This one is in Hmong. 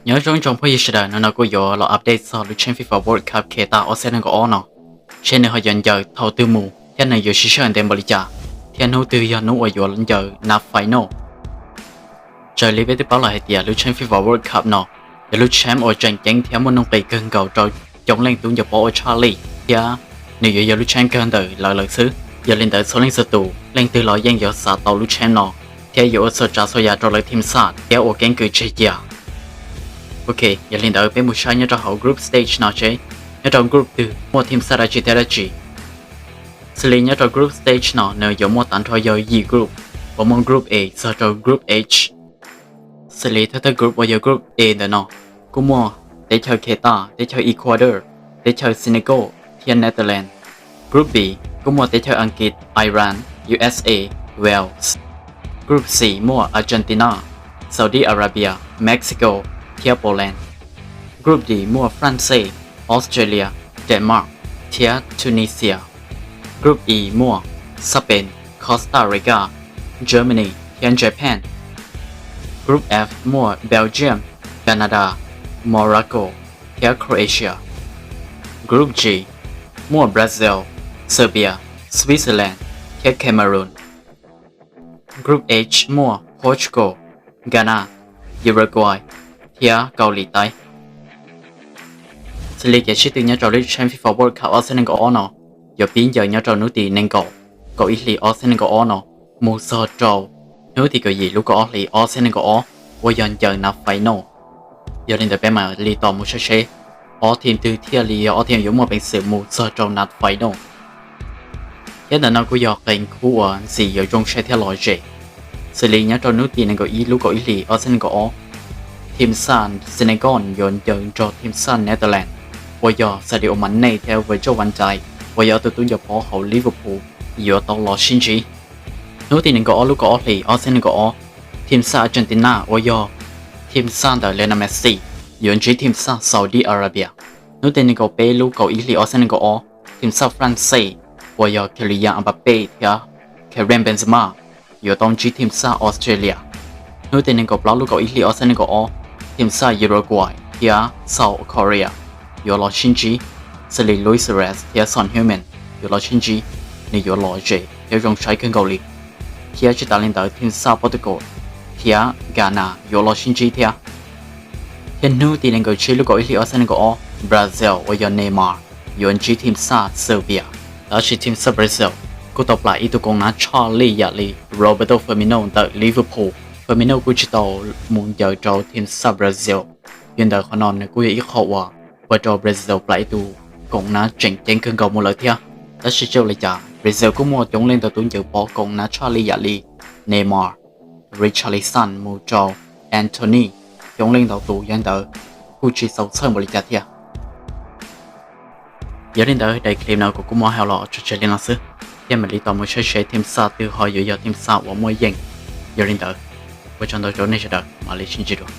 Nyob zoo ib tsoom phooj ywg sawv daws, hnub no kuj yuav los update txog lub tsheeb FIFA World Cup Qatar ob txhiab nees nkaum ob no, seb nws ho yuav ncaws thaum twg mus thiab nws yuav siv sij hawm ntev npaum li cas, thiab hnub twg yog hnub uas yuav ncaws nab final. Raws li peb twb paub lawm hais tias lub tsheeb FIFA World Cup no yog lub tsheeb uas tseem ceeb thiab muaj nuj nqis kawg nkaus rau coob leej tub ncaws pob ua tshaj lij, thiab nws yuav yog lub tsheeb kawg ntawm lawv lawm xwb. Yog li ntawd txhua leej txhua tus leej twg los yeej yuav xav tau lub tsheeb no, thiab yuav ua txhua tsav txhua yam rau lawv team xaj thiab ua keeb kwm tseg cia. Ok, yog li ntawd peb mus saib nyob rau hauv group stage no seb nyob rau group twg muaj team xaj dab tsi thiab dab tsi. Xws li nyob rau group stage no nws yuav muaj tag nrho yog yim group, uas muaj group A txog rau group H. Xws li thawj thawj group uas yog group A ntawm no kuj muaj teb chaws Qatar, teb chaws Ecuador, teb chaws Senegal thiab Netherlands. Group B kuj muaj teb chaws Askiv, Iran, U S A, Wales. Group C muaj Argentina, Saudi Arabia, Mexico thiab Poland. Group D muaj France, Australia, Denmark thiab Tunisia. Group E muaj Spain, Costa Rica, Germany thiab Japan. Group F muaj Belgium, Canada, Morocco thiab Croatia. Group G muaj Brazil, Serbia, Switzerland thiab Cameroon. Group H muaj Portugal, Ghana, Uruguay thiab Kaus Lim Taib. Xws li kev sib tw nyob rau lub tsheeb FIFA World Cup ob txhiab nees nkaum ob no yuav pib ncaws nyob rau hnub tim nees nkaum, kaum ib hlis ob txhiab nees nkaum ob no mus txog rau hnub tim kaum yim lub kaum ob hlis ob txhiab nees nkaum ob uas yog ncaws nab final. Yog li ntawd peb mam li tos mus saib seb ob team twg thiaj li yog ob team yuav muaj peev xwm mus txog rau nab final. Thiab ntawm no kuj yog qee khub uas ntxim yuav zoo saib thiab lom zem. Xws li nyob rau hnub tim nees nkaum ib lub kaum ib hlis ob txhiab nees nkaum ob, team xaj Senegal yuav ncaws nrog team xaj Netherlands uas yog Sadio Mane thiab Virgil van Dijk uas yog ob tug tub ncaws pob hauv Liverpool yuav tau los sib ntsib. Hnub tim nees nkaum ob lub kaum ob hlis ob txhiab nees nkaum ob, team xaj Argentina uas yog team xaj ntawm Lionel Messi yuav ntsib team xaj Saudi Arabia. Hnub tim nees nkaum peb lub kaum ib hlis ob txhiab nees nkaum ob, team xaj France uas yog Kylian Mbappe thiab Karim Benzema yuav tau ntsib team xaj Australia. Hnub tim nees nkaum plaub lub kaum ib hlis ob txhiab nees nkaum ob, team xaj Uruguay thiab South Korea yuav los sib ntsib. Xws li Luis Suarez thiab Son Heung-min yuav los sib ntsib, nws yuav lom zem thiab zoo saib kawg nkaus li. Thiab tsis tas li ntawd team xaj Portugal thiab Ghana yuav los sib ntsib thiab. Thiab hnub tim nees nkaum tsib lub kaum ib hlis ob txhiab nees nkaum ob, Brazil uas yog Neymar yuav ntsib team xaj Serbia. Tab sis team xaj Brazil kuj tau plam ib tug koom nab tshaj lij yam li Roberto Firmino ntawm Liverpool. Firmino kuj tsis tau mus ncaws rau team xaj Brazil, yog li ntawd qhov no nws kuj yog ib qho uas ua rau Brazil plam ib tug koom nab tseem ceeb kawg nkaus mus lawm thiab. Tab sis tsis ua li cas, Brazil kuj muaj coob leej ntau tus ncaws pob koom nab tshaj lij yam li Neymar, Richarlison mus rau Antony, coob leej ntau tus, yog li ntawd kuj tsis txaus txhawj npaum li cas thiab. Yog li ntawd daim clip no kuv kuj muab hais los tso tseg li no xwb, thiab mam li tos mus saib seb team xaj twg ho yuav yog team xaj uas muaj yeej. Yog li ntawd, ua tsaug ntau rau nej sawv daws, mam li sib ntsib dua.